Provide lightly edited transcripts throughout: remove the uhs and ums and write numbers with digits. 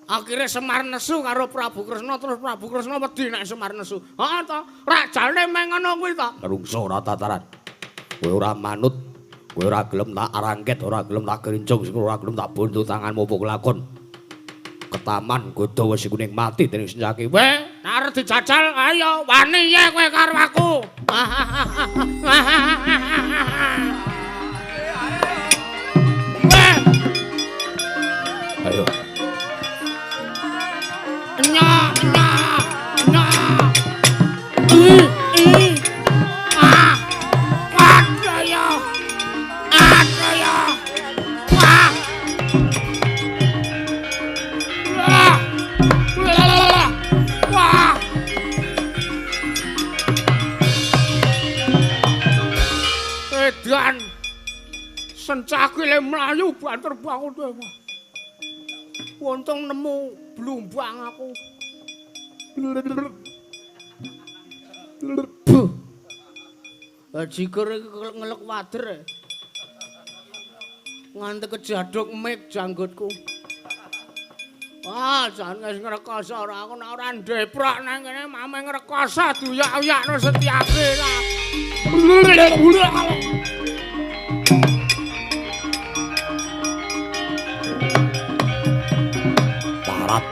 Akhire Semar nesu karo Prabu Kresna, terus Prabu Kresna wedi nek Semar nesu. Heeh to, rajane meng ngono kuwi to. Rungsa ora tataran. Kowe ora manut, kowe ora gelem tak arangket, ora gelem tak gerincung, ora gelem tak buntu tanganmu apa kelakon. Ketaman godha wis kuning mati dening Sencaki. Weh, nek arep dijajal ayo wani ye kowe karo aku. Weh. Ayo. Nya nya nya. I i. Ah. Aduh ya. Aduh ya. Wah. Wah. Edan. Sencaki le mlayu banter banget. Untung nemu blumbang aku. Jikur iki ngelek wader. Nganti kejaduk mik janggutku. Wah, jan wis ngrekoso ora aku nek ora ndeprok nang kene mame ngrekoso diuyak-uyakno Setyaki lah. Parat.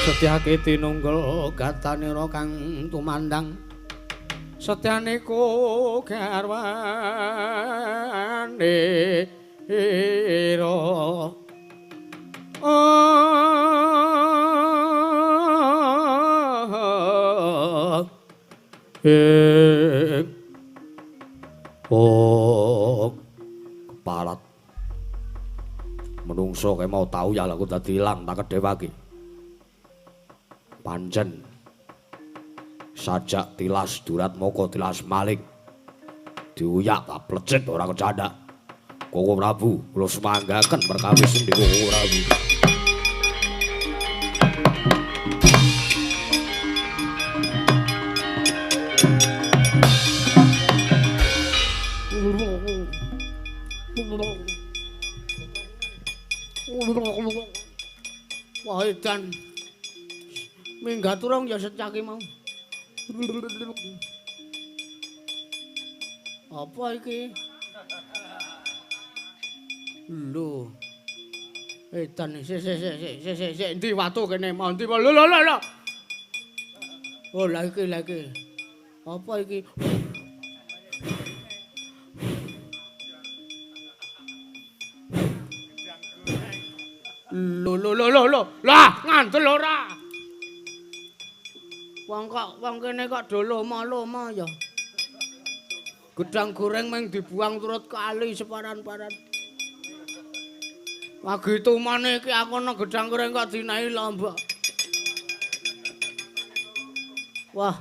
Setyaki tinunggel gatanira kang tumandang. Setyaniku garwane ira. Oh, keparat. Menungso kae mau tau ya aku dadi ilang tak kedhewake. Pancen sajak tilas durat moko tilas maling. Diuyak tak plecet ora kecandak. Koko Prabu kula sumanggaken perkawis endi Koko Prabu. Wah, edan. Minggat urung ya Setyaki mau. Apa iki? Lho. Edan sik sik sik sik sik sik endi watu kene mau endi? Lho lho lho. Oh, lha iki lha iki. Apa iki? Lho lho lho lho lho. Lah, ngandel ora. Wong kok wong kene kok do loma-loma ya. Gedang goreng meng dibuang turut kali separan-paran. Lagi tumane iki aku ana gedang goreng kok dinahi lombok. Wah.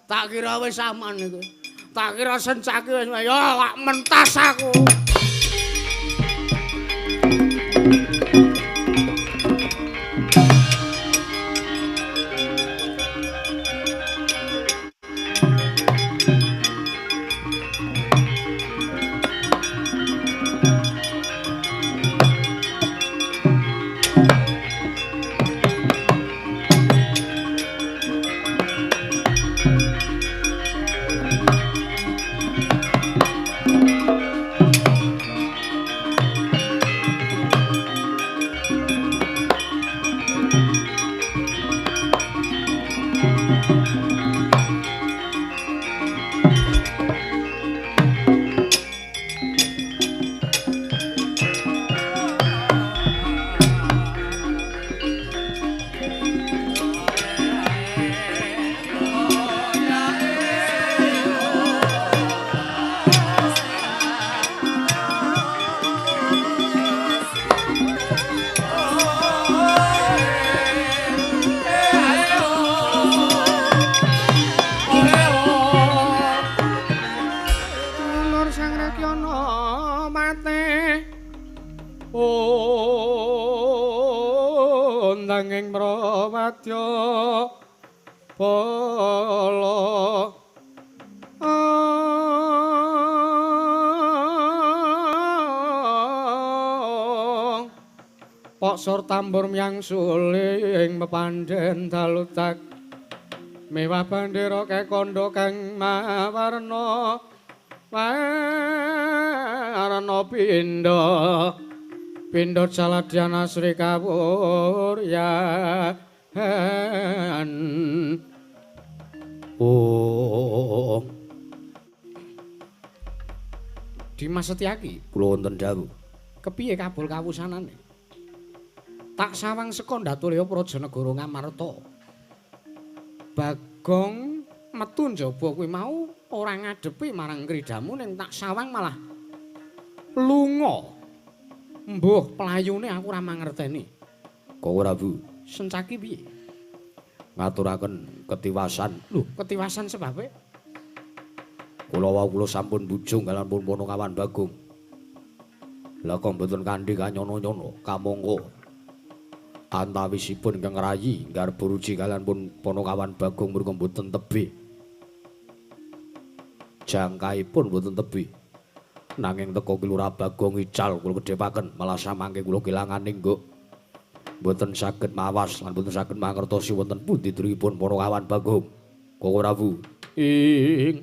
Tak kira wis aman iki. Tak kira Sencaki wis ya wak mentas aku. Nanging mrawadya bala. Pok sur tambur myang suling mepandhen dalutak mewah bandera kekondo kang mawarna warna pindha pindha jaladyan asri kawuryan. Oh, Dimas Setyaki, kula wonten dawuh. Kepiye kabul kawusanane? Tak sawang seka Ndatulya Praja Negara Ngamarta. Bagong metu njaba kuwi mau ora ngadepi marang kridamu ning tak sawang malah lunga. Mbuh playune aku ora mangerteni. Kok ora, Bu? Sencaki piye? Ngaturaken ketiwasan. Lho, ketiwasan sebabe? Kula wau kula sampun bujung kaliyan pun Ponokawan Bagong. Lah kok mboten kandhi kanyono-nyono kamangka antawisipun ingkang rayi nggarba ruji kaliyan pun Ponokawan Bagong mriku mboten tebih. Jangkaipun mboten tebih. Nanging teka ki Lurah Bagong ical kula kedhepaken malah samangke kula kelangan ngguk. Mboten saged mawas lan mboten saged mangertosi wonten pundi drihipun Ponokawan Bagong. Kok ora, Bu? Ing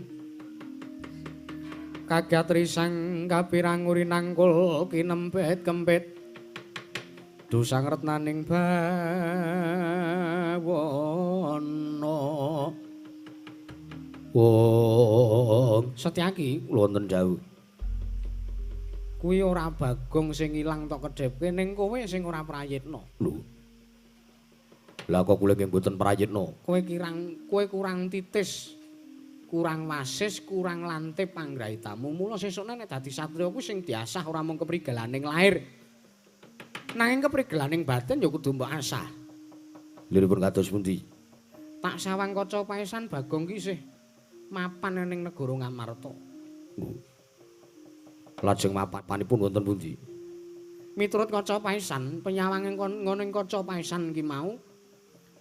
kagat risang kapirang urinangkul kinempet kempit dosang retnaning bawana. Wong Setyaki kula wonten dawuh. Kuwi ora Bagong sing ilang tok kedhepke ning kowe sing ora prayitna. Lho. Lah kok kula nggih mboten prayitna? Kowe kurang titis, kurang wasis, kurang lantip panggraitamu. Mula sesukne nek dadi satriya kuwi sing diasah ora mung keprigelaning lahir. Nanging keprigelaning batin ya kudu mbok asah. Liripun kados pundi? Tak sawang kaca paesan Bagong ki isih mapan ning negara Ngamarta. Lajeng mapanipun wonten pundi? Miturut kaca paesan, penyawange ngono kaca paesan ki mau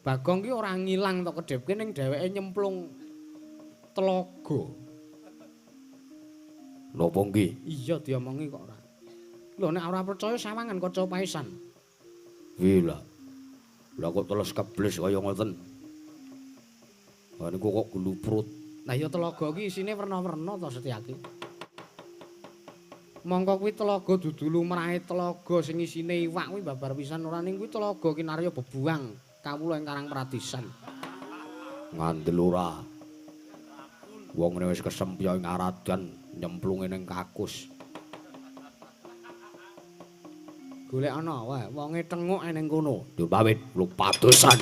Bagong ki ora ngilang tok kedhepke ning dheweke nyemplung telaga. Napa nggih? Iya diomongi kok ora. Lho nek ora percaya sawangan kaca paesan. Wih lah. Lah kok teles kebles kaya ngoten. Lah niku kok gluprut. Lah ya telaga ki isine werna-werna to Setyaki. Mongko kuwi telaga dudu lumrahe telaga sing isine iwak kuwi babar pisan ora ning kuwi telaga kinarya bebuang kawula ing Karang Pradisan. Ngandel ora. Wong ngene wis kesempya ing aradan nyemplunge ning kakus. Golek ana wae wonge tenguk ning kono. Ndur pamit kula padosan.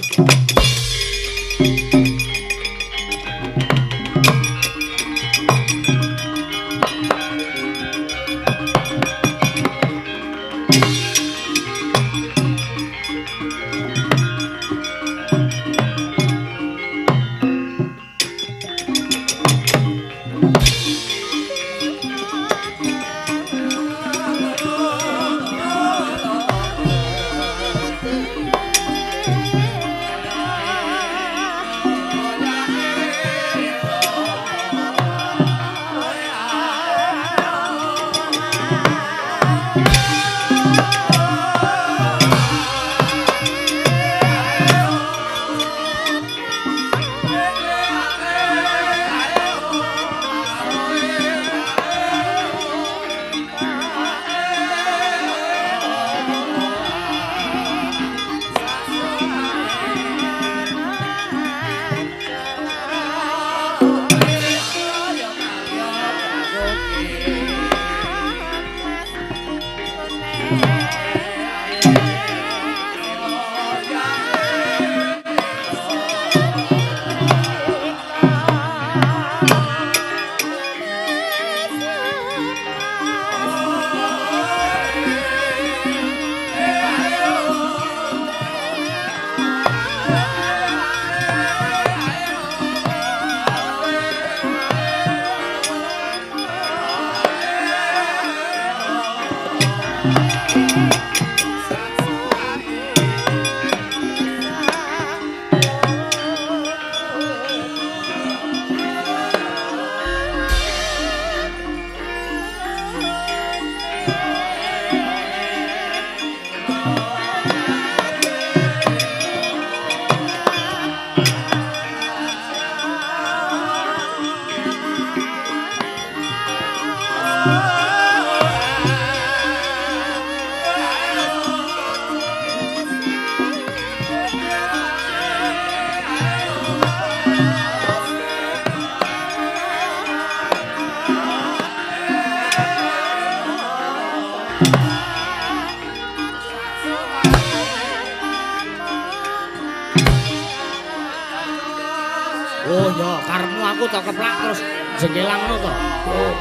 Aku tak keplak terus jengkelang ngono to. Oh.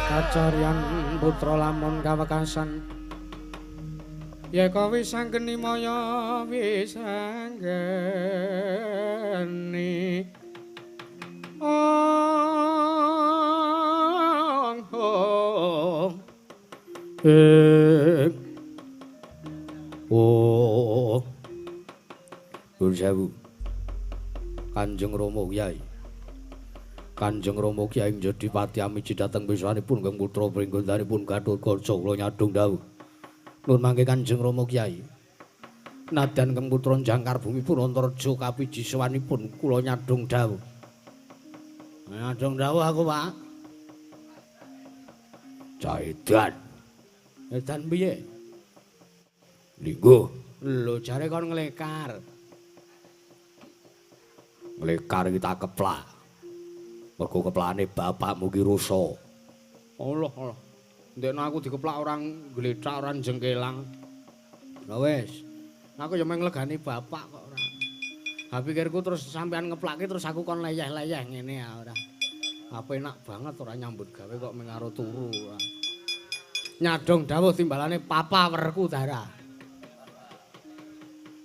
Kacaryan putra lamun kawekasan yeka wis anggeni maya wis anggeni ong ong ing oh nuwun sewu Kanjeng Rama Kyai. Kanjeng Rama Kyai Jodipati amiji dhateng wiswanipun kang putra pringgondanipun Gathotkaca kula nyadhung dawuh. Nuwun mangke Kanjeng Rama Kyai. Nadyan kang putra jangkar bumi pun Antareja kapiji sowanipun kula nyadhung dawuh. Nyadhung dawuh aku, Pak. Caidan. Edan piye? Lingguh. Lho jare kon nglekar. Nglekar iki tak keplak. Mergo keplane bapakmu ki rusa. Allah Allah. Ndekno aku dikeplak orang glethak ora jengkelang. Lah wis. Aku ya mung nglegani bapak kok ora. Ha pikirku terus sampean ngeplake terus aku kon leyeh-leyeh ngene ya ora. Apa enak banget ora nyambut gawe kok mung karo turu ora. Nyadong dawuh timbalane papa werku dara.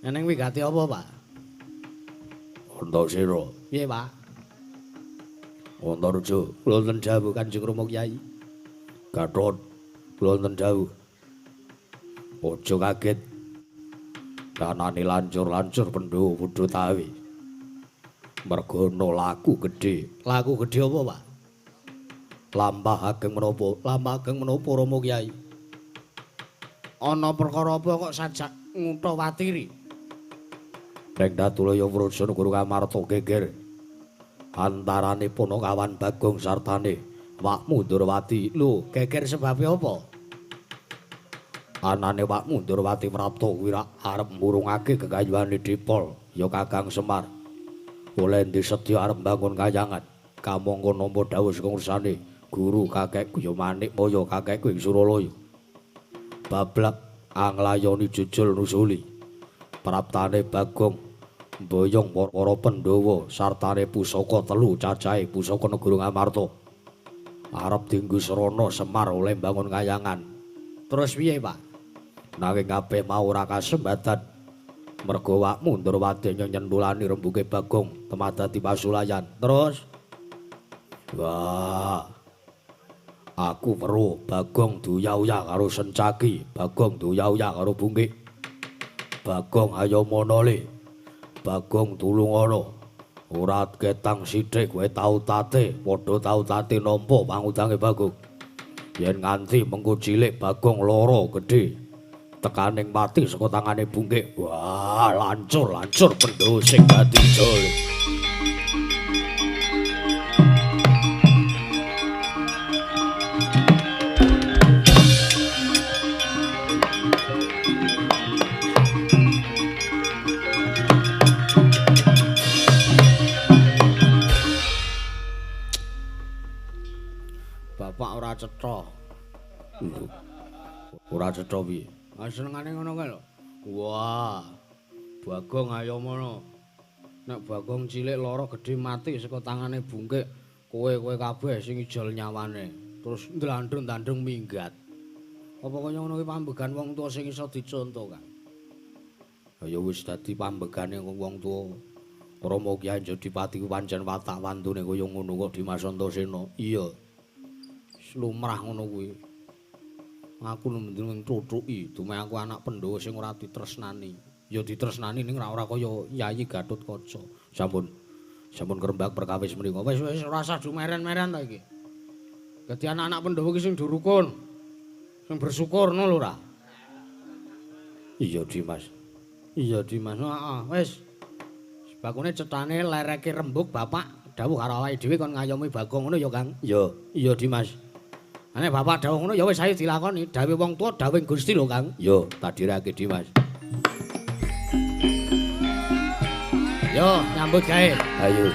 Eneng wigati apa, Pak? Antasena. Piye, Pak? Antareja, kula wonten dawuh Kanjeng Rama Kyai. Gatot, kula wonten dawuh. Aja kaget. Tanane lancur-lancur Pandhawa padha tawe. Merga ana laku gedhe. Laku gedhe apa, Pak? Lampah ageng menapa? Lampah ageng menapa Rama Kyai? Ana perkara apa kok sajak ngutha watiri? Ning Datulaya Praja negara Ngamarta geger. Antarane Panakawan Bagong sartane Wakmu Ndorowati. Lho, geger sebabe apa? Anane Wakmu Ndorowati prapta kuwi arep murungake kekayuane Dipol ya Kakang Semar. Oleh endi sedya arep mbangun kayangan. Kamangka nampa dawuh saka ursane guru kakekku ya Manikmaya kakekku ing Suralaya. Bablak anglayoni jujul nusuli. Praptane Bagong mboyong para Pandhawa sartane pusaka telu cacahe pusaka negara Ngamarta. Arep dienggo srana Semar oleh mbangun kayangan. Terus piye, Pak? Nanging kabeh mau ora kasembatan. Mergo Wakmu Ndorowati nyentulani rembuke Bagong temadati pasulayan. Terus wah, aku weruh Bagong duyah-uyah karo Sencaki, Bagong duyah-uyah karo Bungkik. Bagong ayo monole. Bagong tulungono. Ora ketang sithik kowe tau tate, padha tau tate nampa pangutange Bagong. Yen nganti mengko cilik Bagong lara gedhe, tekaning mati saka tangane Bungkik. Wah, lancur-lancur Pandhawa sing dadi jol. Bapak ora cetha. Ora cetha piye? Ah senengane ngono kae lho. Wah. Bagong ayo mono. Nek Bagong cilik lara gedhe mati saka tangane Bungkik, kowe-kowe kabeh sing ijol nyawane. Terus ndlandhung-ndlandhung minggat. Apa kaya ngono kuwi pambegan wong tuwa sing iso dicontoh, Kang? Ya wis dadi pambegane wong tuwa. Rama Kyai Jodipati ku pancen watak wantune kaya ngono kok Dimas Antasena. Iya. Lumrah ngono kuwi. Aku mending thuthuki, dumeh aku anak Pandhawa sing ora ditresnani. Ya ditresnani ning ora kaya Yayi Gathotkaca. Sampun. Sampun kerembak perkawis mriku. Wis wis ora usah dumeren-meren ta iki. Dadi anak-anak Pandhawa iki sing durukun. Sing bersyukur ngono lho ora. Iya, Dimas. Iya, Dimas. Heeh, wis. Bakune cethane lereke rembug bapak dawuh karo awake dhewe kon ngayomi Bagong ngono ya, Kang. Iya, iya Dimas. Nek bapak dawuh ngono ya wis ayo dilakoni. Dawuh wong tuwa dawuh Gusti lho, Kang. Yo, tadirake Dimas. Yo, nyambut gawe. Ayo.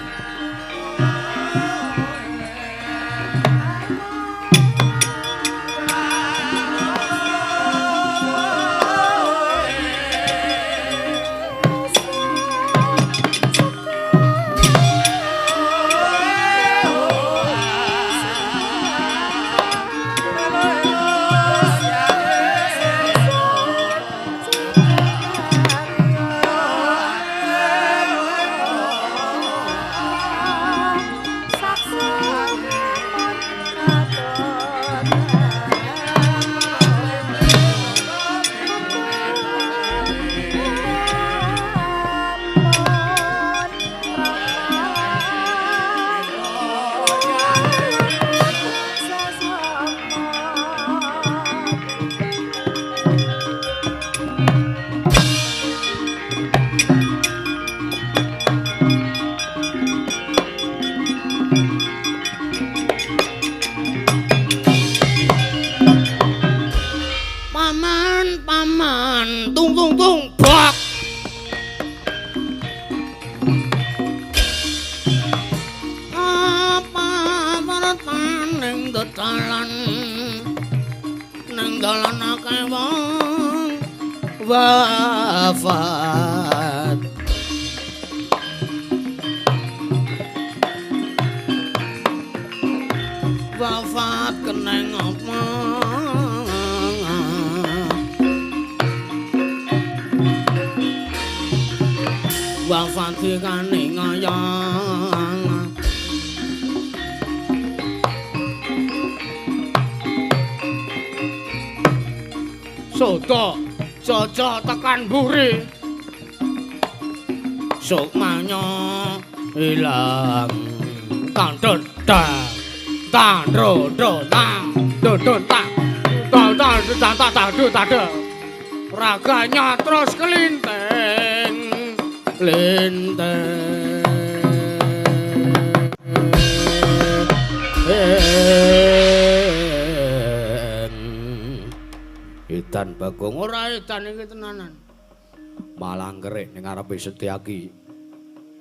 Paman, tung tung tung, bak. Apa paretan ning dalan, ning dalan akeh wong wafat. Wafat keneng apa? Wafat dikane ngayang. Soto cocok tekan buri. Sukmanya ilang. Tang tang tang ro ro tang do do tang tang tang tang tang tang tang. Raganya terus kelinteng linteng. Edan Bagong ora edan iki tenanan. Malah kerik ning ngarepe Setyaki.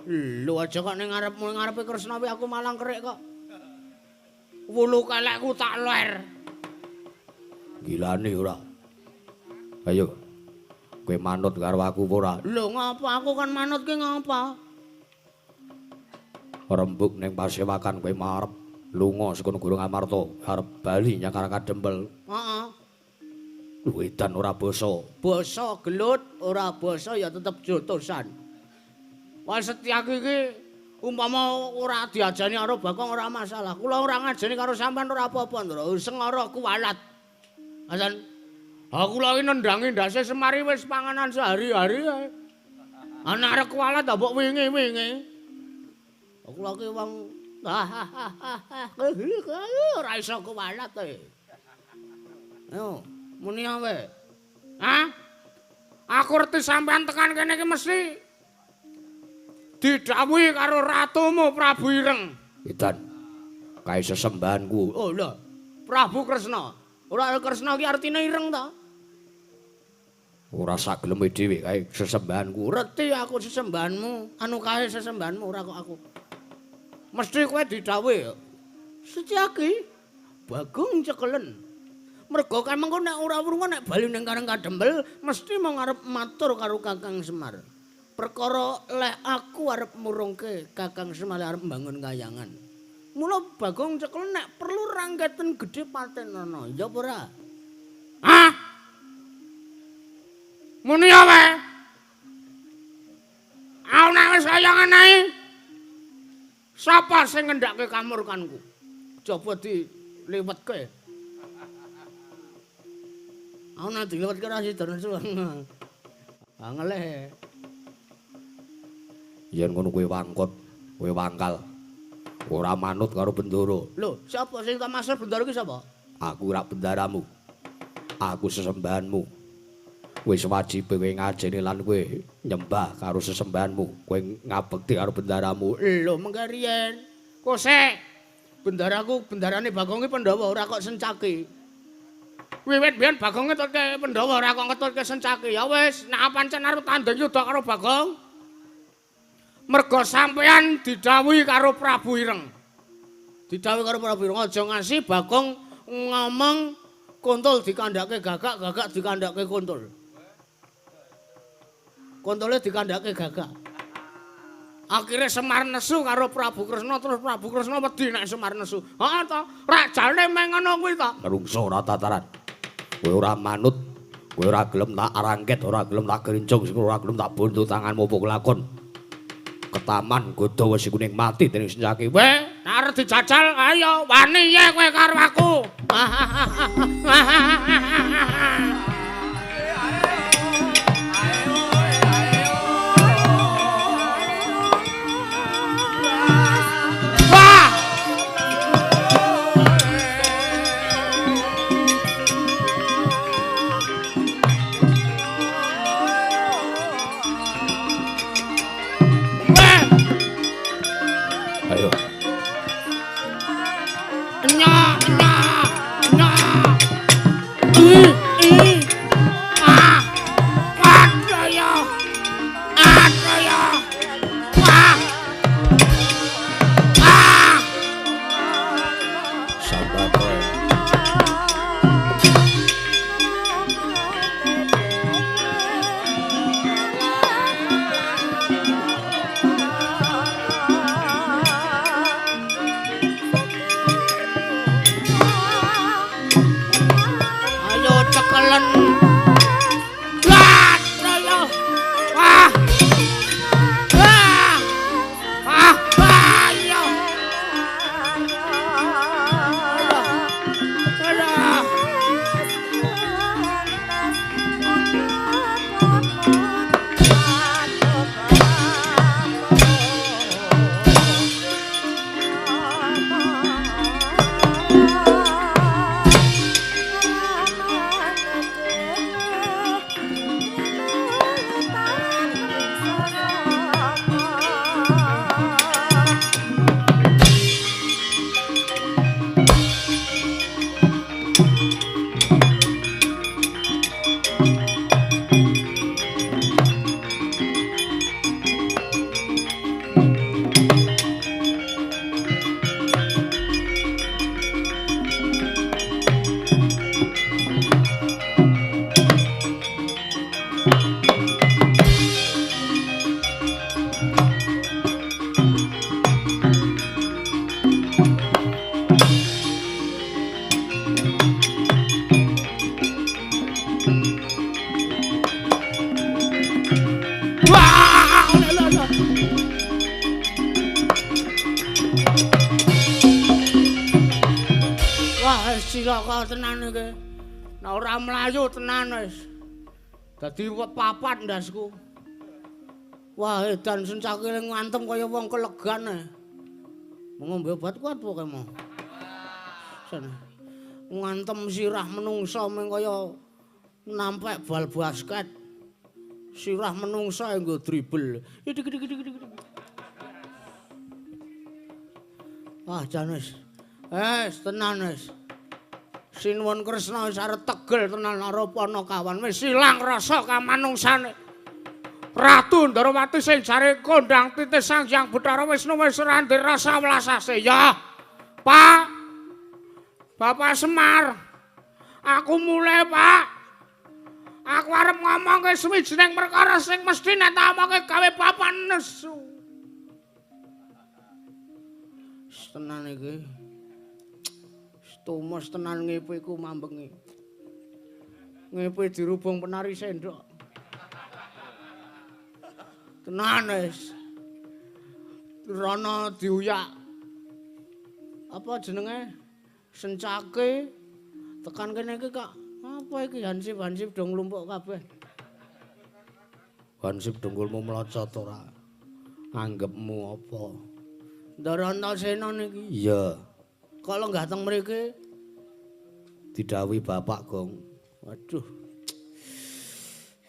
Lho aja kok ning ngarepmu ngarepe Kresna kuwi aku malah kerik kok. Wulu kelekku tak ler. Gilane ora. Ayo. Kowe manut karo aku apa ora? Lho ngapa aku kan manut ki ngapa? Rembug ning pasewakan kowe marep lunga saka negara Ngamarta, arep bali nyang Karang Kadempel. Heeh. Lho edan ora basa. Basa gelut, ora basa ya tetep jotosan. Wah Setyaki iki umpama ora diajani karo Bagong ora masalah. Kula ora ngajeni karo sampean ora apa-apa, Ndra. Sengara kuwalat. Hasan. Aku lagi nendangi ndase Semari wis panganan sehari-hari ae. Ana arek kuwalat mbok wingi-wingi. Aku lagi wong ora iso kuwalat e. Ayo, muni awe. Hah? Aku reti sampean tekan kene iki mesti didhawuhi karo ratumu Prabu Ireng. Edan. Kae sesembahanku. Oh lho, Prabu Kresna. Ora Kresna ki artine ireng ta? Ora sak geleme dhewe kae sesembahanku. Reti aku sesembahanmu, anu kae sesembahanmu ora kok aku. Mesti kowe didhawuhi. Setyaki Bagong cekelen. Mergo kae mengko nek ora wurung nek bali ning Karang Kadempel mesti mung arep matur karo Kakang Semar. Perkara lek aku arep murungke Kakang Semar arep mbangun kayangan. Mula Bagong cekel nek perlu rangketen gedhe patenono, ya apa ora? Hah? Muni awe? Aku nek wis kaya ngene iki. Sapa sing ngendhake kamurkanku? Coba diliwetke. Aku nek diliwetke ora sida nesu. Angeleh. Yen ngono kowe wangkot, kowe wangkal. Ora manut karo Bendara. Lho, sapa sing tak maksud Bendara iki sapa? Aku ora bendaramu. Aku sesembahanmu. Wis wajib kowe ngajeni lan kowe nyembah karo sesembahanmu. Kowe ngabekti karo bendaramu. Lho, mengke riyen. Kosek. Bendaraku bendarane Bagong iki Pandhawa ora kok Sencaki. Wiwit biyen Bagong ngetutke Pandhawa ora kok ngetutke Sencaki. Ya wis, nek pancen arep tanding yuda karo Bagong. Mergo sampean didhawuhi karo Prabu Ireng. Didhawuhi karo Prabu Ireng aja ngasih Bagong ngomong kontol dikandhake gagak, gagak dikandhake kontol. Kontole dikandhake gagak. Akhire Semar nesu karo Prabu Kresna, terus Prabu Kresna wedi nek Semar nesu. Heeh to, rajane meng ngono kuwi to. Nerungsa ora tataran. Kowe ora manut, kowe ora gelem tak rangket, ora gelem tak gerincung, ora gelem tak bondo tanganmu apa kelakon. Ketaman godha wis kuning mati dening Sencaki. Weh, arep dijajal ayo wani ye kowe karo aku. Cilaka tenan iki. Nek ora mlayu tenan wis. Dadi papat ndasku. Wah, edan Sencaki ngantem kaya wong kelegan e. Ngombe obat kuat pokoke mau. Sana. Ngantem sirah menungsa mung kaya nampek bal basket. Sirah menungsa nggo dribel. Idik. Ah, jan wis. Wis tenan wis. Sinuwun Kresna wis arep tegel tenan karo Panakawan. Wis ilang rasa kamanungsane. Ratu Ndarawati sing jare kondang titis Sang Hyang Bathara Wisnu wis ora ndek rasa welas asih. Ya, Pak. Bapak Semar. Aku mulai, Pak. Aku arep ngomongke suwijining perkara sing mesti nek tak omongke gawe bapak nesu. Tenan iki. Tumus tenan ngepiku mambengi. Ngepi dirubung penari sendok. Tenan wis. Rono diuyak. Apa jenenge? Sencake. Tekan kene iki kok apa iki hansip-hansip do nglumpuk kabeh. Hansip dengkulmu mlocot ora? Anggepmu apa? Ndara Antasena niki. Iya. Kok lenggah teng mriki? Didhawuhi bapak, Gong. Waduh.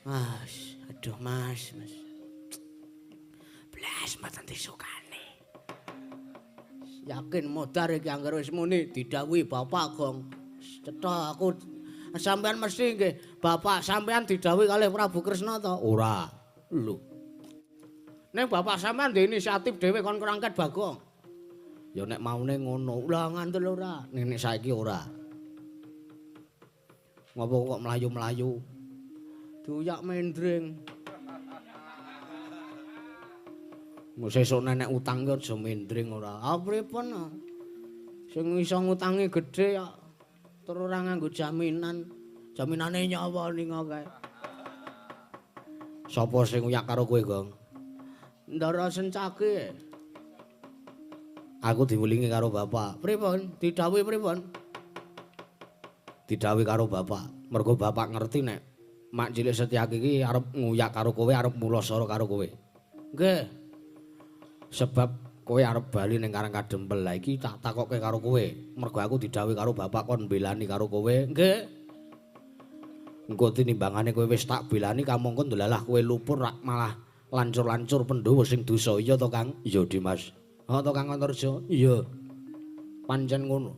Mas, aduh Mas, Mas. Blas mboten disukani. Yakin modar iki angger wis muni didhawuhi bapak, Gong. Cetha aku sampean mesti nggih, bapak sampean didhawuhi kalih Prabu Kresna to? Ora. Lho. Ning bapak sampean ndek inisiatif dhewe kon krangket Bagong. Ya nek maune ngono. Lah ngandel ora? Nek saiki ora. Ngopo kok mlayu-mlayu? Diuyak mendring. Sesuk nek utang ki aja mendring ora. Ah pripun? Sing iso ngutangi gedhe ya terus ora nganggo jaminan. Jaminane nyawa ning kae. Sapa sing uyak karo kowe, Gong? Ndara Sencake. Aku diwelingi karo bapak. Pripun? Didhawuhi pripun? Didhawuhi karo bapak. Mergo bapak ngerti nek mak cilik Setyaki iki arep nguyak karo kowe, arep mulasara karo kowe. Nggih. Sebab kowe arep bali ning Karang Kadempel. Lah iki tak takokke karo kowe. Mergo aku didhawuhi karo bapak kon mbelani karo kowe. Nggih. Engko tinimbangane kowe wis tak belani kamangka ndelalah kowe lupur rak malah lancur-lancur Pandhawa sing dosa. Iya to, Kang? Iya, Dimas. Oh to Kang Antarja? Iya. Pancen ngono.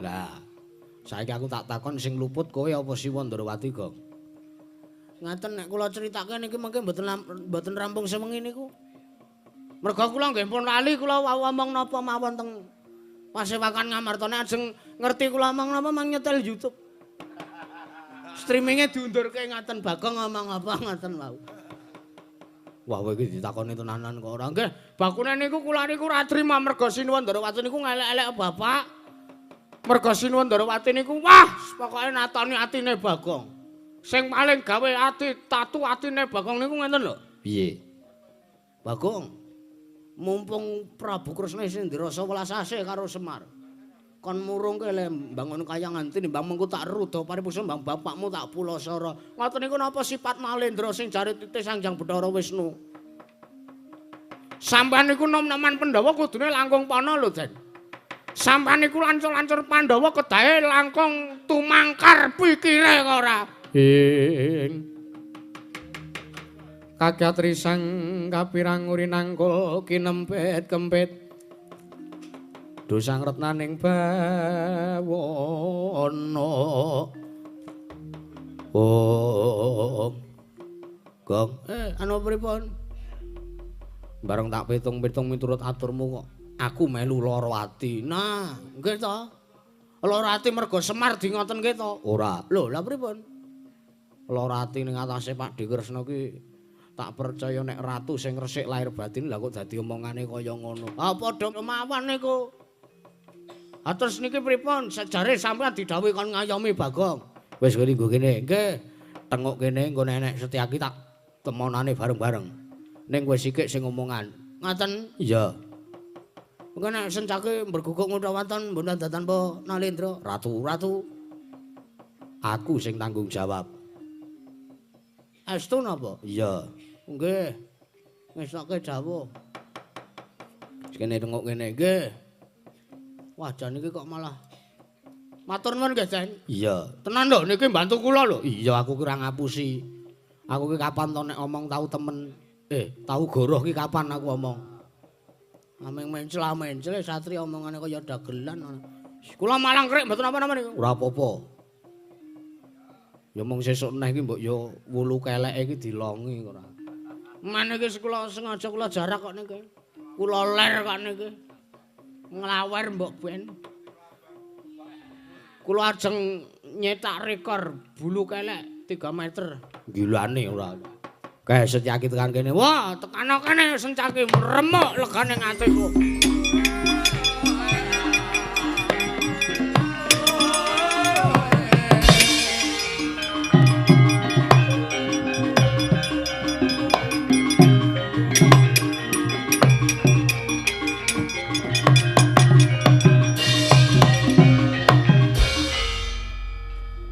Lah, saiki aku tak takon sing luput kowe apa Siwa Ndarawati, Gong? Ngaten nek kula critake niki mengke mboten rampung sewengi niku. Mergo kula nggih pun lali kula wau omong napa mawon teng Pasewakan Ngamartane ajeng ngerti kula omong napa mang nyetel YouTube. Streaminge diundurke ngaten Bagong ngomong apa ngaten wau. Wah, kowe iki ditakoni tenanan kok ora. Nggih, bakune niku kula niku ora trima mergo Sinuwun Ndarawati niku ngelek-elek bapak. Mergo Sinuwun Ndarawati niku wah, pokoke natoni atine Bagong. Sing paling gawe ati tatu atine Bagong niku ngenten lho. Piye? Bagong, mumpung Prabu Kresna isih ndirasa welas asih karo Semar. Kon murungke le mbangun kayangan tinimbang mengko tak ruda paripursa mbang bapakmu tak pulasara. Ngoten niku napa sifat Malendra sing jare titis Sang Hyang Bathara Wisnu. Sampeyan niku nom-noman Pandhawa kudune langkung pana lho, Den. Sampeyan niku lancur-lancur Pandhawa kedahe langkung tumangkar pikire kok ora. Ing kakyat risang kapirang urinangkul kinempet kempit. Dosang retnaning bawana. Oh. Gong, anu pripun? Bareng tak pitung-pitung miturut aturmu kok aku melu lara ati. Nah, nggih to. Lara ati mergo Semar di ngoten nggih to? Ora. Lho, lha pripun? Lara ati ning atase Pakdhe Kresna ki tak percaya nek ratu sing resik lahir batin lha kok dadi omongane kaya ngono. Ah padha mawon niku. Ah terus niki pripun? Sejare sampean didhawuhi kon ngayomi Bagong. Wis kowe nggo kene. Nggih. Tenguk kene engko nek Setyaki tak temonane bareng-bareng. Ning kowe sikik sing omongan. Ngaten? Iya. Engko nek Sencaki mberguguk ngutha-waton mbon tanpa Nalendra, ratu-ratu. Aku sing tanggung jawab. Estu napa? Iya. Nggih. Ngestokke dawuh. Kene tengok kene. Nggih. Wah, jan iki kok malah matur nuwun nggih, Den. Iya. Tenan lho niki mbantu kula lho. Iya, aku ki ora ngapusi. Aku ki kapan to nek omong tau temen. Tau goroh ki kapan aku omong. Ameng mencla-mencla satria omongane kaya dagelan. Kula malang krek mboten napa-napa niku. Ora apa-apa. Ya mung sesuk neh iki mbok ya wulu keleke iki dilongi ora. Men iki kula sengaja kula jarak kok niki. Kula ler kok niki. Nglawer mbok ben. Kula ajeng nyetak rekor bulu kelek 3 meter. Gilane ora. Kae Setyaki tekan kene. Wah, tekano kene Sencaki remuk legane atiku.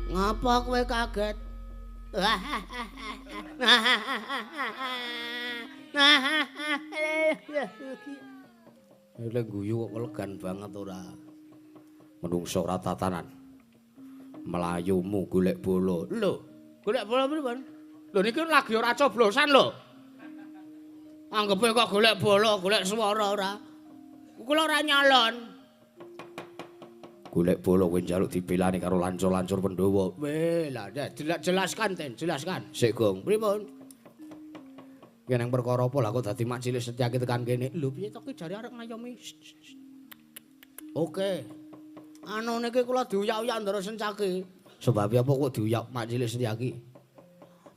Ngapa kowe kaget? Lha guyu kok elegan banget ora. Menungso ora tatanan. Melayumu golek bola. Lho, golek bola pripun? Lho niki lagi ora coblosan lho. Anggepe kok golek bola, golek swara ora. Kula ora nyalon. Golek bola kowe njaluk dibelani karo lancur-lancur Pandhawa. Weh, lah jelaskan Ten, jelaskan. Sik, Gong. Pripun? Ki nang perkara apa lah kok dadi mak cilik Setyaki tekan kene? Lho piye to ki jare arep ngayomi. Oke. Anu niki kula diuyak-uyak Ndara Sencaki. Sebab apa kok diuyak mak cilik Setyaki?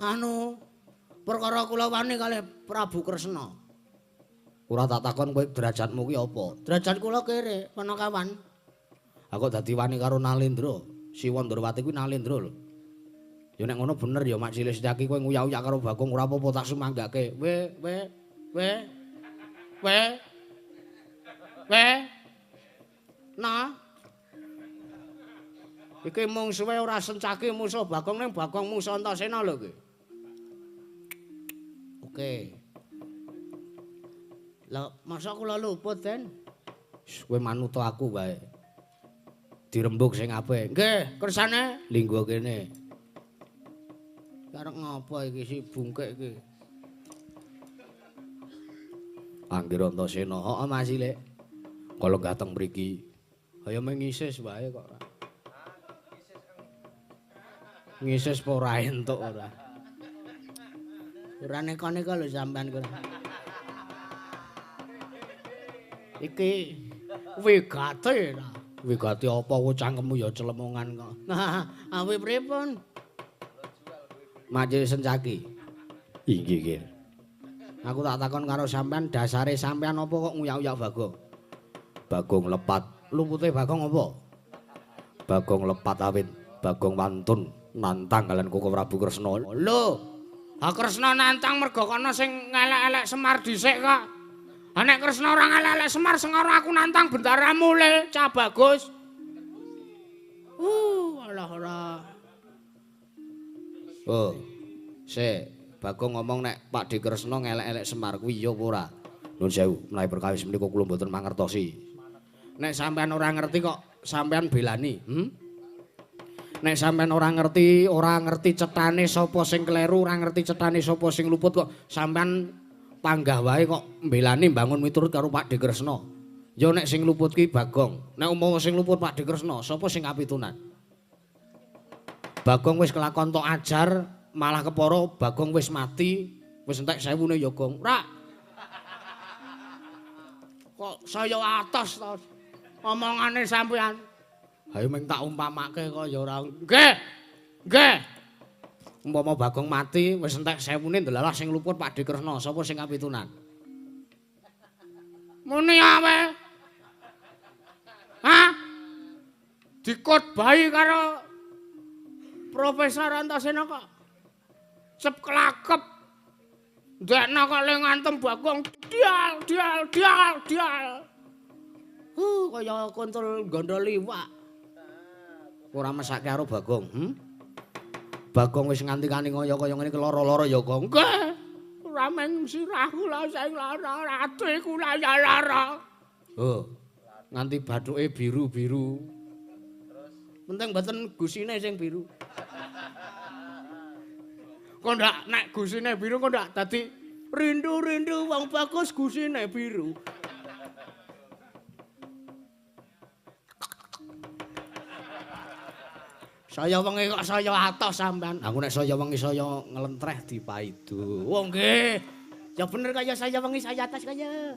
Anu perkara kula wani kalih Prabu Kresna. Ora tak takon kowe derajatmu ki apa? Derajat kula kere, Panakawan. Aku dadi wani karo Nalendra. Siwa Ndrawati kuwi Nalendra lho. Ya nek ngono bener ya mak cilik Setyaki kowe nguyak-uyak karo Bagong ora apa-apa tak sumanggake. We we we we we. Nah. Iki mung suwe ora Sencaki musuh Bagong ning Bagong musuh Antasena lho iki. Oke. Lah masa kula luput, Den? Kowe manut aku wae. Dirembug sing apik. Nggih, kersane linggo kene. Arep ngapa iki si bungkek iki? Anggir Antasena, heeh Mas Cilik. Kala gateng mriki. Kaya mengisis wae kok ora. Ngisis apa ora entuk ora. Ora neka-neka lho sampean kok. Iki wigate ta. Wigati apa kowe cangkemmu ya celemongan kok. Nah, awi pripun? Majelis Sencaki. Inggih, nggih. Aku tak takon karo sampean dasare sampean apa kok nguyak-uyak Bagong? Bagong lepat. Lupute Bagong apa? Bagong lepat awit Bagong wantun nantang kalian Koko Prabu Kresna. Lho, ha Kresna nantang mergo kono sing ngelek-elek Semar dhisik kok. Ha nek Kresna ora ngelek-elek Semar sengara aku nantang bendaramu le, Cah Bagus. Alah ora. Oh. Sik, Bagong ngomong nek Pak De Kresna ngelek-elek Semar kuwi ya apa ora? Nuwun sewu, menawi perkawis menika kula mboten mangertosi. Nek sampean ora ngerti kok sampean belani, Nek sampean ora ngerti cetane sapa sing kleru, ora ngerti cetane sapa sing luput kok sampean panggah wae kok mbelani mbangun miturut karo Pak De Kresna. Ya nek sing luput ki Bagong, nek umpama sing luput Pak De Kresna, sapa sing kapitunan? Bagong wis kelakon tok ajar, malah kepara Bagong wis mati, wis entek sewune ya Gong. Rak. Kok saya atos to omongane sampean. Hayo meng tak umpamake kok ya ora. Nggih. Nggih. Umpama Bagong mati wis entek sewune ndelalah sing luput Pak De Kresna, sapa sing kapitunan? Muni awe. Hah? Dikotbahi karo Profesor Antasena kok cep kelakep. Ndekne kok le ngantem Bagong dial dial dial dial. Kaya kontol gondol iwak. Ora mesake karo Bagong, Bagong wis nganti kani kaya ngene keloro-loro ya, Gong. Nggih. Ora mung sirah kula sing lara, ati kula ya lara. Oh. Nganti bathuke biru-biru. Penting mboten gusine sing biru. Kok ndak nek gusine biru kok ndak dadi rindu-rindu wong bagus gusine biru. Saya wengi kok saya atos sampean. Aku nek saya wengi saya nglentreh dipaidu. Oh nggih. Ya bener kaya saya wengi saya atos kaya.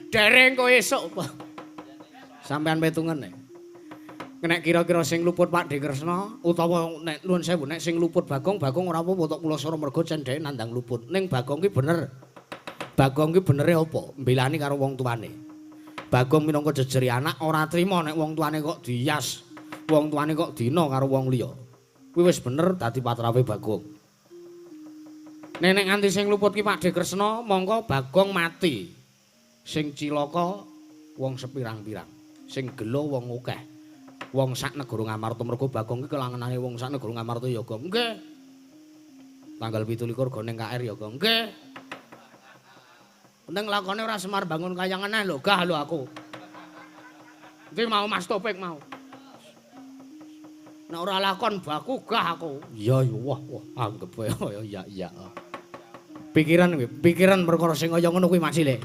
Dereng kowe esuk apa? Sampean petungen nek. Nek kira-kira sing luput Pak De Kresna utawa nek nuwun sewu nek sing luput Bagong, Bagong ora apa-apa tok kula sora mergo cendheke nandang luput. Ning Bagong ki bener. Bagong ki benere apa? Mbelani karo wong tuane. Bagong minangka jejeri anak ora trima nek wong tuane kok dias. Wong tuane kok dina karo wong liya. Kuwi wis bener dadi patrape Bagong. Nek nganti sing luput ki Pak De Kresna, mongko Bagong mati. Sing cilaka wong sepirang-pirang, sing gelo wong akeh. Wong sak negara Ngamarta mergo Bagong ki kelangenane wong sak negara Ngamarta ya, Gong. Nggih. Tanggal 27 go ning KR ya, Gong. Nggih. Penting lakone ora Semar bangun kayangan neh lho, gah lho aku. Iki mau Mas Topik mau. Nek ora lakon baku gah aku. Iya ya wah wah anggep wae ya iya. Pikiran kuwi, pikiran perkara sing kaya ngono kuwi Mas Cilik.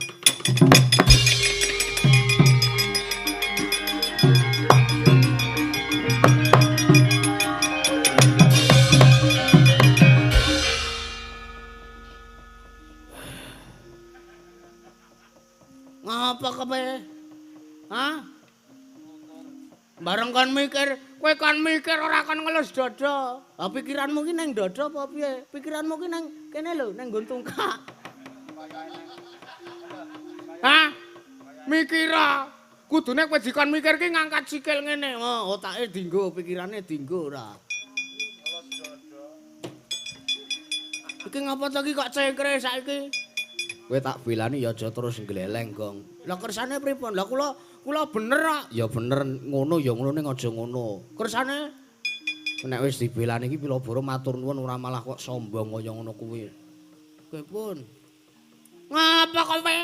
Ngapa kowe? Hah? Bareng kon mikir, kowe kon mikir ora kon ngelus dada. Ha pikiranmu ki nang dada apa piye? Pikiranmu ki nang kene lho, nang nggon tungkak. Hah? Mikira. Kudune kowe dikon mikir ki ngangkat sikil ngene. Oh, otake dinggo, pikirane dinggo ora. Iki ngapa to ki kok cengkre saiki? Kowe tak belani ya aja terus ngleleng, Gong. Lah kersane pripun? Lah kula kula bener kok. Ya bener ngono ya ngono ning aja ngono. Kersane nek wis dibelani iki pilabara matur nuwun ora malah kok sombong kaya ngono kuwi. Kowe pun. Ngapa kowe?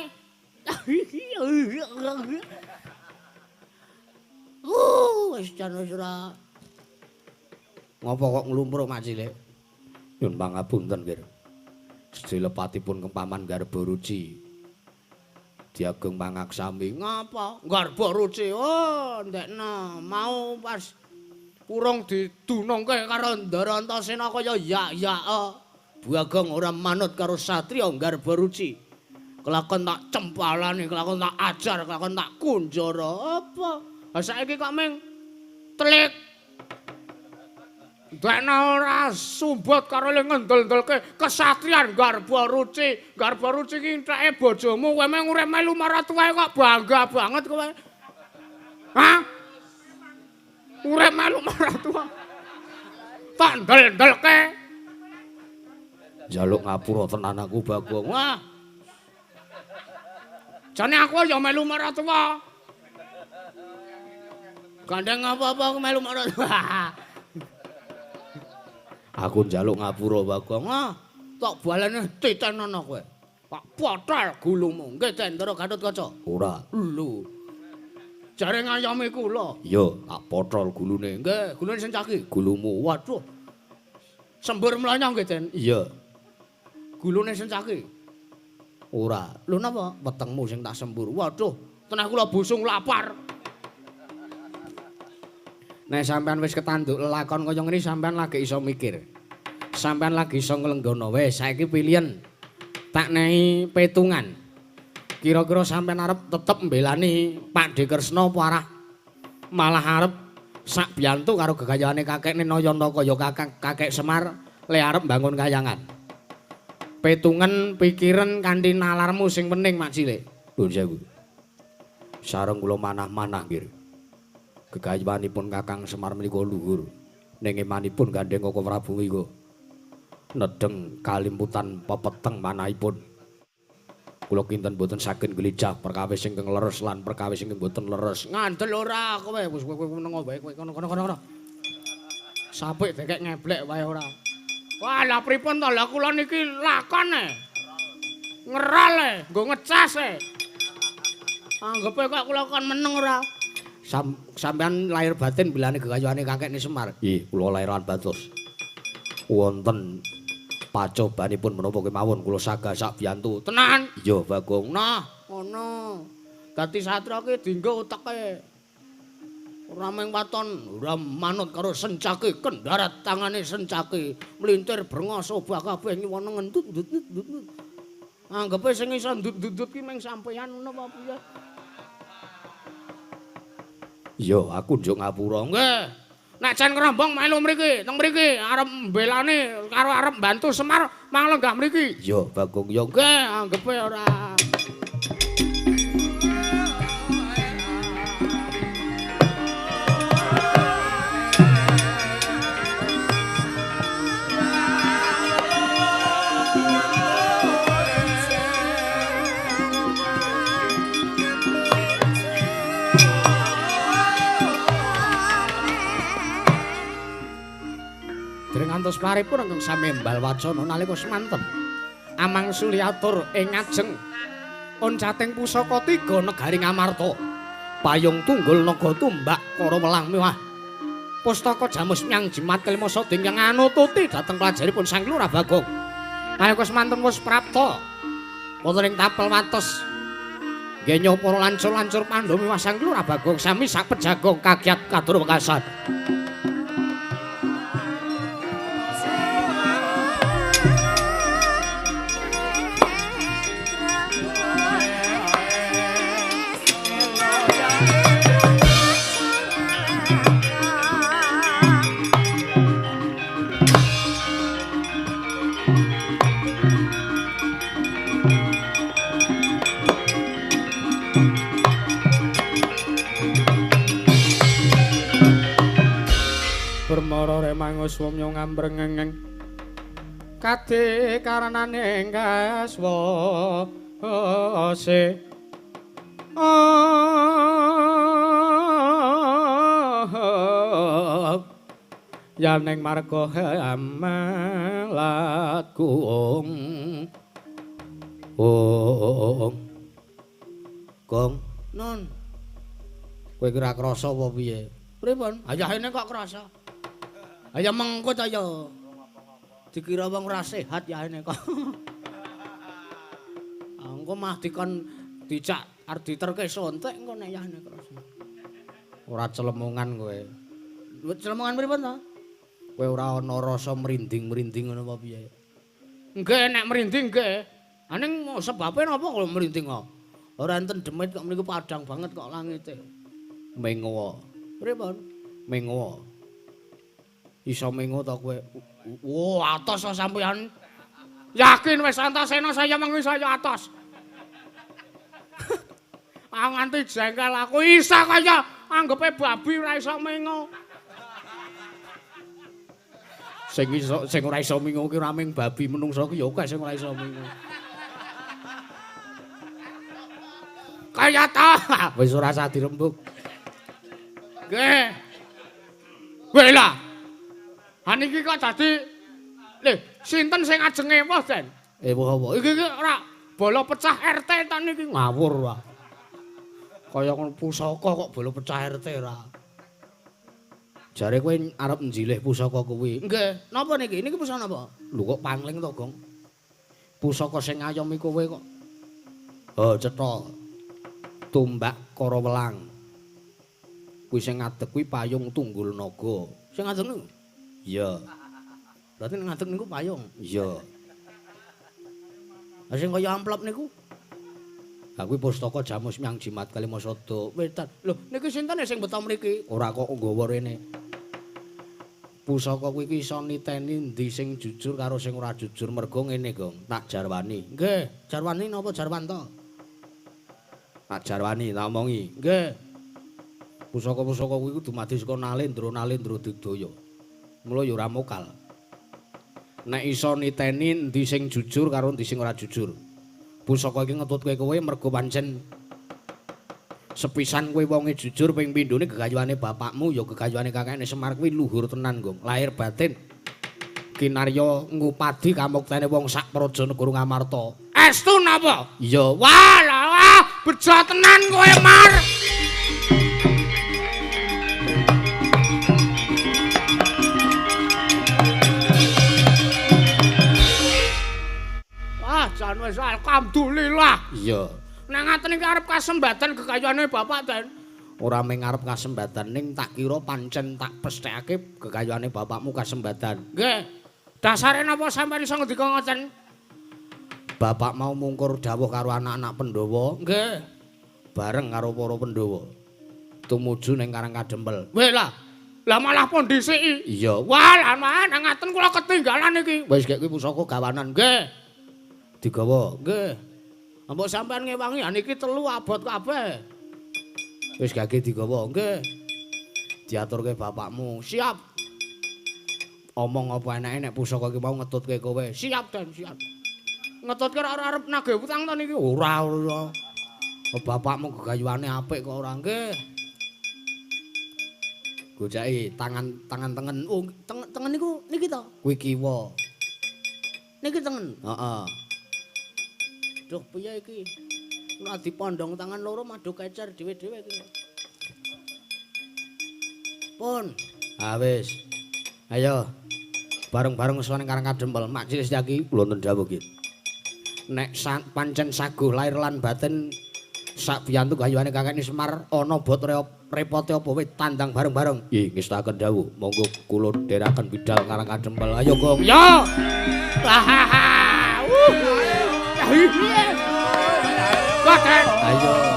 Wis jan wis ora. Ngapa kok nglumpur Mak Cilik? Nyun pangapunten, Nggih. Sedilepatipun Paman Garba Ruci. Diageng pangaksami. Ngapa? Garba Ruci. Oh, ndekno mau pas urung didunungke karo Ndara Antasena kaya yak-yak. Bagong ora manut karo satriya Garba Ruci. Kelakon tak cempalane, kelakon tak ajar, kelakon tak kunjara. Apa? Lah saiki kok ming telik. Ndekno ora sumbut karo le ngendel-ndelke kesatriyan Garba Ruci. Garba Ruci ki entheke bojomu, kowe meng urip melu maratuwae kok bangga banget kowe. Hah? Urip melu maratuwa. Tak ndel-ndelke. Njaluk ngapura tenan aku Bagong. Wah. Jane aku ya melu maratuwa. Gandeng apa-apa aku melu maratuwa. Aku njaluk ngapura Bagong. Ah, tak balene titenono kowe. Pak potol gulumu. Nggih, Ndara Gatotkaca. Ora. Lho. Jare ngayomi kula. Iya, tak potol gulune. Nggih, gulune sing caki. Gulumu. Waduh. Sembur mlanya nggih, Den. Iya. Gulune sing caki. Ora. Lho napa? Wetengmu sing tak sembur. Waduh, tenah kula busung lapar. Nek sampean wis ketanduk lelakon kaya ngene sampean lagi iso mikir. Sampean lagi iso nglenggono. Wis saiki pilihan. Tak nehi petungan. Kira-kira sampean arep tetep mbelani Pak De Kresna apa arah malah arep sak biyantu karo gegayane kakekne Nayana kaya kakek Semar le arep mbangun kayangan. Petungan pikiran kanthi nalarmu sing pening Mak Cilik. Nuwun sewu. Sareng kula manah-manah nggih. Gegayuhanipun Kakang Semar menika luhur. Ning emanipun gandeng Koko Prabu menika nedheng kalimputan pepeteng manahipun. Kula kinten mboten saged nglijah perkawis ingkang leres lan perkawis ingkang mboten leres. Ngandel ora kowe, wis kowe meneng wae kowe kono-kono. Sapik dekek ngeblek wae ora. Wah, lah pripun to? Lah kula niki lakon e. Ngerol e, nggo ngecas e. Anggepe kok kula kon meneng ora. Sampeyan lahir batin bilane gegayuhane kakekne Semar. Nggih, kula lahir lan batos. Wonten pacobanipun menapa kemawon kula sagah sak biyantu. Tenan? Iya, Bagong. Nah, ngono. Dadi satria ki dienggo uteke. Ora mung waton, ora manut karo sencake, kendarat tangane sencake, mlintir brengos obah kabeh nyuwun ngentut ndut ndut. Anggepe sing iso ndut-ndut ki mung sampeyan ngono apa piye? Iya, aku njuk ngapura. Nggih. Nek jan ngrombong melu mriki, teng mriki arep mbelani karo arep mbantu Semar mang lenggah mriki. Iya, Bagong. Ya nggih, anggepe ora. Ngantos paripun ingkang sami embal wacana nalika semanten amang suliatur ing ngajeng oncating pusaka tiga negari Ngamarta payung tunggul naga tumbak kara welang mewah pustaka jamus myang jimat kelima sada ingkang anututi dhateng pelajaripun Sang Lurah Bagong nalika semanten wis prapta wonten ing tapel wates ngenyo para lancur-lancur Pandhawa miwah Sang Lurah Bagong sami sak pejagong kagiat katur wekasan. Swamya ngambrengeng kade karenane kaswase yaneng marga amalat kuung ong gong non kowe kira krasa apa piye pripun ayahene kok krasa. Ayo mengkut ayo. Dikira wong ora sehat ya ini kok. Engko mah dikon dijak arep diterke sontek engko nek yahne krasa. Ora celemongan kowe. Celemongan pripun to? Kowe ora ana rasa merinding-merinding ngono apa piye? Nggih nek merinding nggih. Aning sebabe napa kok merinding kok? Ora enten demit kok mriku padhang banget kok langite. Mengowo. Pripun? Mengowo. Iso mengo to kowe? Wo, atos sampeyan. Yakin wis Antasena saya mengi saya atos. Ah nganti jengkel aku isa kaya anggepe babi ora iso mengo. Sing iso sing ora iso mengo ki ora mung babi, menungso ki ya akeh sing ora iso mengo. Kaya ta. Wis ora usah dirembug. Nggih. Weh lah. Ha niki kok dadi lho, sinten sing ajeng ewuh, Den? Ewuh apa? Iki iki ora bola pecah RT ta niki ngawur wae. Kaya ngono pusaka kok bola pecah RT ora. Jare kowe arep njilih pusaka kuwi. Nggih, napa niki? Niki pusaka napa? Lho kok pangling to, Gong? Pusaka sing ngayomi kowe kok. Oh, cetha. Tumbak kara welang. Kuwi sing ngadeg kuwi payung tunggul naga. Sing ngadeg niku? Iya. Berarti ngadeg niku payung. Iya. Lah sing kaya amplop niku? Lah kuwi pustaka jamus myang jimat kalima sada. Wetan. Lho niki sinten sing beto mriki? Ora kok nggawa rene. Pusaka kuwi iki iso niteni endi sing jujur karo sing ora jujur mergo ngene, Gong. Tak jarwani. Nggih, jarwani napa jarwanto? Tak jarwani, tak omongi. Nggih. Pusaka-pusaka kuwi kudu dumadi saka nalendra-nalendra digdaya. Mula ya ora mokal. Nek iso niteni endi sing jujur karo endi sing ora jujur. Pusaka iki ngetutke kowe mergo pancen sepisan kowe wonge jujur, ping pindhone gegayuhane bapakmu ya gegayuhane kakekne Semar kuwi luhur tenan, Gong. Lahir batin. Kinarya ngupadi kamuktene wong sak praja negara Ngamarta. Estu napa? Iya. Wah, wah, bejo tenan kowe, Mar. Wah, jan wis alhamdulillah. Iya. Nek ngaten iki arep kasembatan gegayuhane bapak, Den. Ora mung arep kasembatan ning tak kira pancen tak pesthekake gegayuhane bapakmu kasembatan. Nggih. Dasare napa sampeyan iso ngendika ngoten? Bapak mau mungkur dawuh karo anak-anak Pandhawa. Nggih. Bareng karo para Pandhawa. Tumuju ning Karang Kadempel. Weh lah. Lah malah pun dhisiki. Iya. Wah, lah nang ngaten kula ketinggalan iki. Wis gek kuwi pusaka gawanan. Nggih. Digawa. Nggih. Mbok sampean ngewangi ha niki telu abot kabeh. Wis gage digawa. Nggih. Diaturke bapakmu. Siap. Omong apa enake nek pusaka iki mau ngetutke kowe. Siap, Den, siap. Ngetutke ora arep nagih utang to niki? Ora, ora. Bapakmu gegayuhane apik kok ora. Nggih. Goceki tangan tangan tengen. Oh, tengen niku niki to? Kuwi kiwa. Niki tengen. Heeh. Duh, piye iki? Nek dipondhong tangan loro madho kecer dhewe-dhewe iki. Pun. Ha wis. Ayo. Bareng-bareng sowan ning Karang Kadempel, Mak Cilik Setyaki wonten dawuh iki. Nek pancen saguh lahir lan batin sak biyantu gayuhane kakekne Semar ana bot repote apa wis tandang bareng-bareng. Nggih, ngestaken dawuh. Monggo kula dherekaken bidal Karang Kadempel. Ayo, Gong. Yo. Hahaha. Ayo.